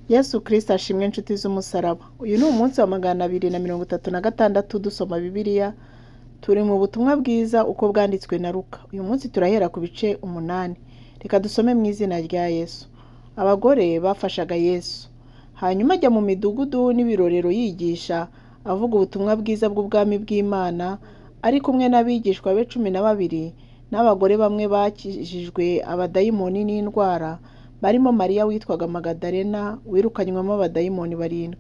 Yesu Kristo ashimwe inshuti z'umusaraba. Uyu ni umunsi wa 236 dusoma Bibiliya, turi mu butumwa bwiza uko bwanditswe na Luka. Uyu munsi turahera ku bice 8. Reka dusome mu izina rya Yesu. Abagore bafashaga Yesu. Hanyuma ajya mu midugudu n'ibirorero yigisha, avuga ubutumwa bwiza bw'ubwami bw'Imana, ari kumwe n'abigishwa be 12 n'abagore bamwe bakijijwe abadayimoni n'indwara, barimo Mariya witwaga Magadalena wirukanywamo abadayimoni 7,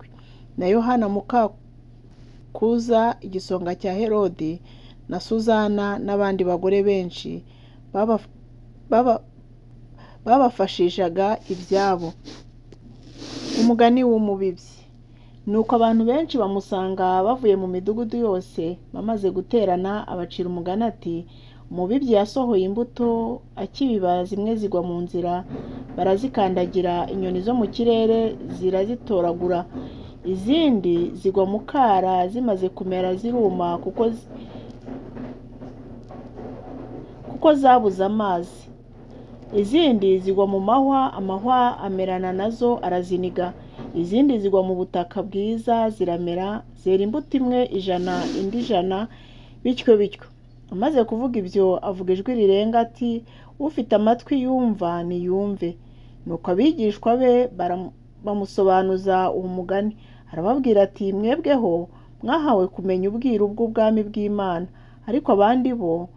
na Yohana Mukakuza igisonga cya Herodi, na Suzana n'abandi bagore benshi babafashishaga ibyabo. Umugani w'umubibyi. Nuko abantu benshi bamusanga bavuye mu midugudu yose, bamaze guterana abacira umugani ati: umubibyi yasohoye imbuto, akibiba zimwe zigwa mu nzira, barazikandagira, inyoni zo mu kirere zirazitoragura. Izindi zigwa mu kara, zimaze kumera ziruma kuko zabuze amazi. Izindi zigwa mu mahwa, amahwa amerana nazo araziniga. Izindi zigwa mu butaka bwiza ziramera, zera imbuto imwe 100, indi 100, bityo bityo. Amaze kuvuga ibyo avuga ijwi rirenga ati: ufite amatwi yumva niyumve. Nuko abigishwa be bamusobanuza uwo mugani. Arababwira ati: mwebweho mwahawe kumenya ubwiru bw'ubwami bw'Imana, ariko abandi bo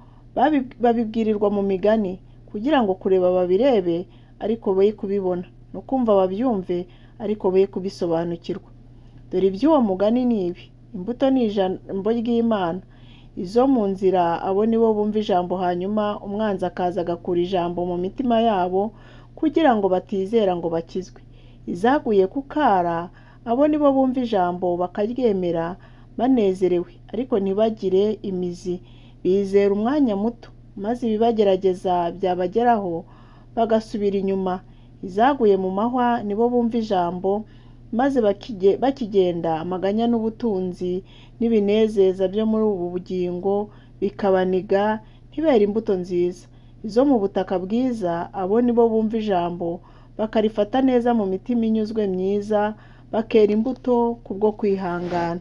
babibwirirwa mu migani, kugira ngo kureba babirebe ariko be kubibona, no kumva babyumve ariko be kubisobanukirwa. Dore iby'uwo mugani ni ibi: imbuto ni ijambo ry'Imana. Izo mu nzira abo ni bo bumva ijambo, hanyuma umwanzi akaza agakura ijambo mu mitima yabo kugira ngo batizera ngo bakizwe. Izaguye ku kara abo ni bo bumva ijambo bakaryemera banezerewe, ariko ntibagire imizi, bizera umwanya muto, maze ibibagerageza byabageraho bagasubira inyuma. Izaguye mu mahwa ni bo bumva ijambo, maze bakigenda amaganya n'ubutunzi n'ibinezeza byo muri ubu bugingo bikabaniga, ntibere imbuto nziza. Izo mu butaka bwiza abo ni bo bumva ijambo bakarifata neza mu mitima inyuzwe myiza, bakera imbuto kubwo kwihangana.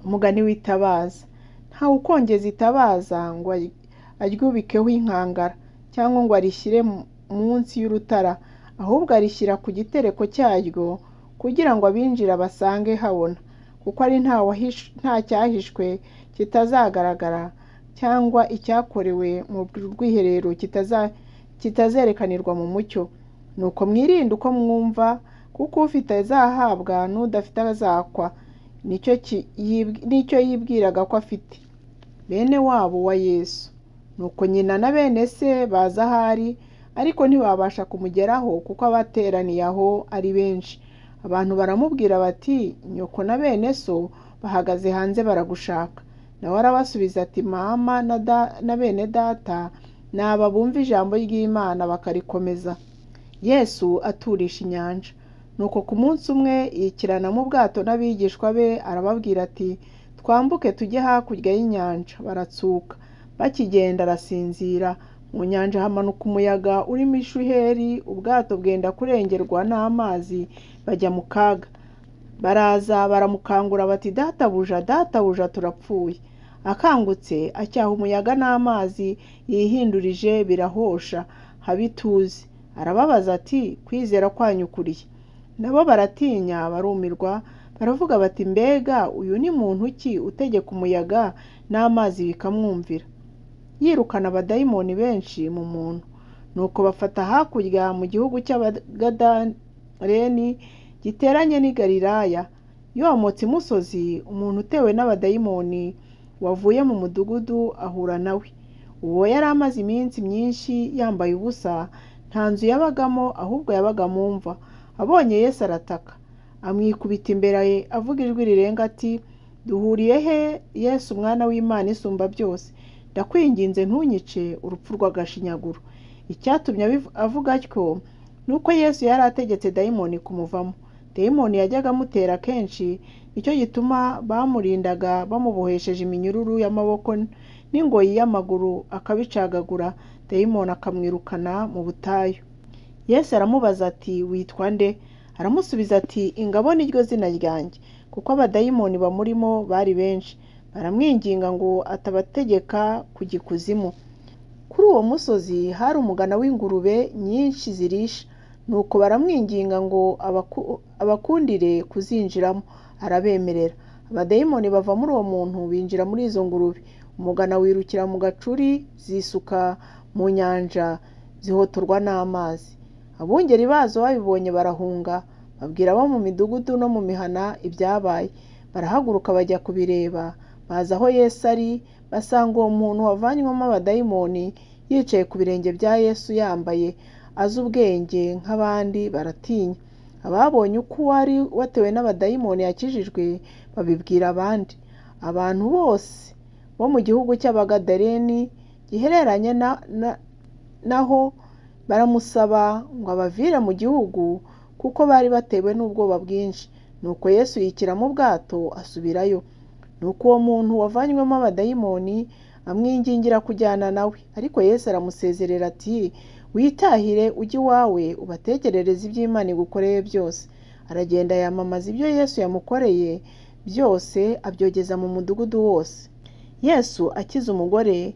Umugani w'itabaza. Ntawe ukongeza itabaza ngo aryubikeho inkangara, cyangwa ngo arishyire munsi y'urutara, ahubwo arishyira ku gitereko cyaryo, kugira ngo abinjira basange habona. Kuko ari nta cyahishwe kitazagaragara, cyangwa icyakorewe mu rwiherero kitazerekanirwa mu mucyo. Nuko mwirinde uko mwumva, kuko ufite azahabwa n'udafite azakwa nicyo yibwiraga ko afite. Bene wabo wa Yesu. Nuko nyina na bene se baza ahari, ariko ntibabasha kumugeraho kuko abateraniye aho ari benshi. Abantu baramubwira bati: nyoko na bene so bahagaze hanze baragushaka. Nawe arabasubiza ati: mama na bene data ni aba bumva ijambo ry'Imana bakarikomeza. Yesu aturisha inyanja. Nuko ku munsi umwe yikirana mu bwato n'abigishwa be, arababwira ati: twambuke tujye hakurya y'inyanja. Baratsuka. Bakigenda arasinzira. Mu nyanja hamanuka umuyaga urimo ishuheri, ubwato bwenda kurengerwa n'amazi, bajya mu kaga. Baraza baramukangura bati: databuja, databuja, turapfuye. Akangutse acyaha umuyaga n'amazi yihindurije, birahosha, haba ituze. Arababaza ati: kwizera kwanyu kurihe? Nabo baratinya barumirwa, baravuga bati: mbega uyu ni muntu ki utegeka umuyaga n'amazi bikamwumvira? Yirukana abadayimoni benshi mu muntu. Nuko bafata hakurya mu gihugu cy'Abagadareni giteranye n'i Galilaya. Yomotse imusozi, umuntu utewe n'abadayimoni wavuye mu mudugudu ahura nawe. Uwo yari amaze iminsi myinshi yambaye ubusa, nta nzu yabagamo, ahubwo yabaga mu mva. Abonye Yesu arataka, amwikubita imbere avuga ijwi rirenga ati: duhuriye he Yesu mwana w'Imana isumba byose? Ndakwinginze ntunyice urupfu rw'agashinyaguro. Icyatumye avuga atyo ni uko Yesu yari ategetse dayimoni kumuvamo. Dayimoni yajyaga amutera kenshi, nicyo gituma bamurindaga bamubohesheje iminyururu y'amaboko n'ingoyi y'amaguru, akabicagagura, dayimoni akamwirukana mu butayu. Yesu aramubaza ati: witwa nde? Aramusubiza ati ingabo ni ryo zina ryanjye, kuko abadayimoni bamurimo bari benshi. Baramwinginga ngo atabategeka kujya ikuzimu. Kuri uwo musozi hari umugana w'ingurube nyinshi zirisha, nuko baramwinginga ngo abakundire kuzinjiramo, arabemerera. Abadayimoni bava muri uwo muntu binjira muri izo ngurube. Umugana wirukira mu gacuri, zisuka mu nyanja, zihotorwa n'amazi. Abungeri bazo babibonye barahunga, babwira abo mu midugudu no mu mihana ibyabaye. Barahaguruka bajya kubireba, baza aho Yesu ari, basanga uwo muntu wavanywemo abadayimoni yicaye ku birenge bya Yesu yambaye, azi ubwenge nk'abandi, baratinya. Ababonye uko uwari watewe n'abadayimoni yakijijwe babibwira abandi. Abantu bose bo mu gihugu cy'Abagadareni gihereranye naho baramusaba ngo abavire mu gihugu, kuko bari batewe n'ubwoba bwinshi. Nuko Yesu yikira mu bwato asubirayo. Nuko uwo muntu wavanywemo abadayimoni amwingingira kujyana nawe, ariko Yesu aramusezerera ati witahire ujye iwawe ubatekerereze iby'Imana igukoreye byose. Aragenda yamamaza ibyo Yesu yamukoreye byose, abyogeza mu mudugudu wose. Yesu akiza umugore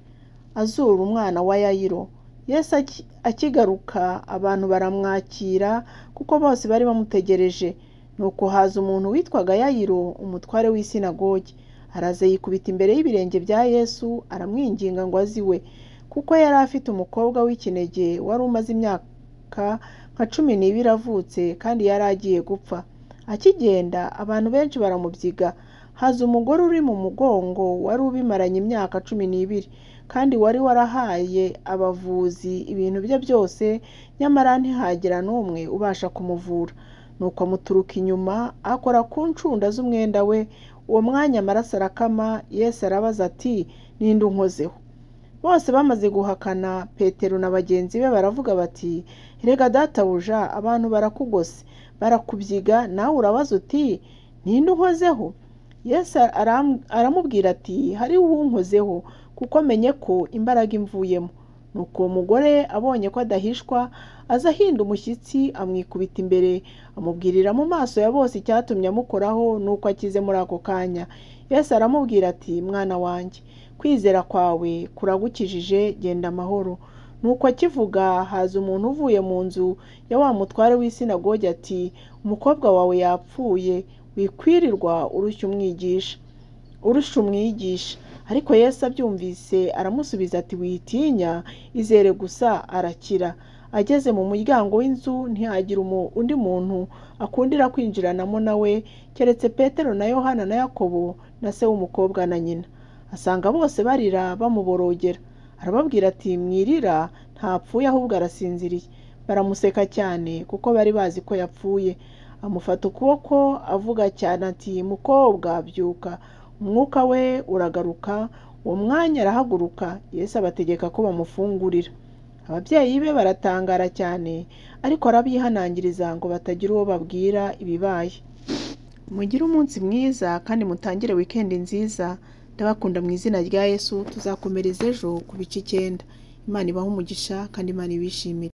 azura umwana wa Yayiro. Yesu akigaruka abantu baramwakira, kuko bose bari bamutegereje. Nuko haza umuntu witwaga Yayiro, umutware w'isinagogi. Araza yikubita imbere y'ibirenge bya Yesu, aramwinginga ngo aze iwe, kuko yari afite umukobwa w'ikinege wari umaze imyaka nka 12 avutse, kandi yari agiye gupfa. Akigenda abantu benshi baramubyiga. Haza umugore uri mu mugongo wari ubimaranye imyaka 12, kandi wari warahaye abavuzi ibintu bye byose, nyamara ntihagira n'umwe ubasha kumuvura. Nuko amuturuka inyuma akora ku ncunda z'umwenda we, uwo mwanya amaraso arakama. Yesu arabaza ati ninde unkozeho? Bose bamaze guhakana, Petero na bagenzi be baravuga bati erega databuja, abantu barakugose, barakubyiga, nawe urabaza uti ninde unkozeho? Yesu aramubwira ati hariho unkozeho, kuko menye ko imbaraga imvuyemo. Nuko uwo mugore abonye ko adahishwa, aza ahinda umushyitsi, amwikubita imbere, amubwirira mu maso ya bose icyatumye amukoraho n'uko akize muri ako kanya. Yesu aramubwira ati mwana wanjye, kwizera kwawe kuragukijije, genda amahoro. Nuko akivuga haza umuntu uvuye mu nzu ya wa mutware w'isinagogi ati umukobwa wawe yapfuye, wikwirirwa urushya umwigisha. Ariko Yesu abyumvise aramusubiza ati witinya, izere gusa arakira. Ageze mu muryango w'inzu ntihagira undi muntu akundira kwinjiranamo nawe, keretse Petero na Yohana na Yakobo na se w'umukobwa na nyina. Asanga bose barira bamuborogera. Arababwira ati mwirira, ntapfuye ahubwo arasinziriye. Baramuseka cyane kuko bari bazi ko yapfuye. Amufata ukuboko avuga cyane ati mukobwa byuka. Umwuka we uragaruka, uwo mwanya arahaguruka. Yesu abategeka ko bamufungurira. Ababyeyi be baratangara cyane, ariko arabihanangiriza ngo batagira uwo babwira ibibaye. Mugire umunsi mwiza kandi mutangire wikendi nziza. Ndabakunda mu izina rya Yesu. Tuzakomereza ejo ku bice 9. Imana ibahe umugisha kandi Imana ibishimire.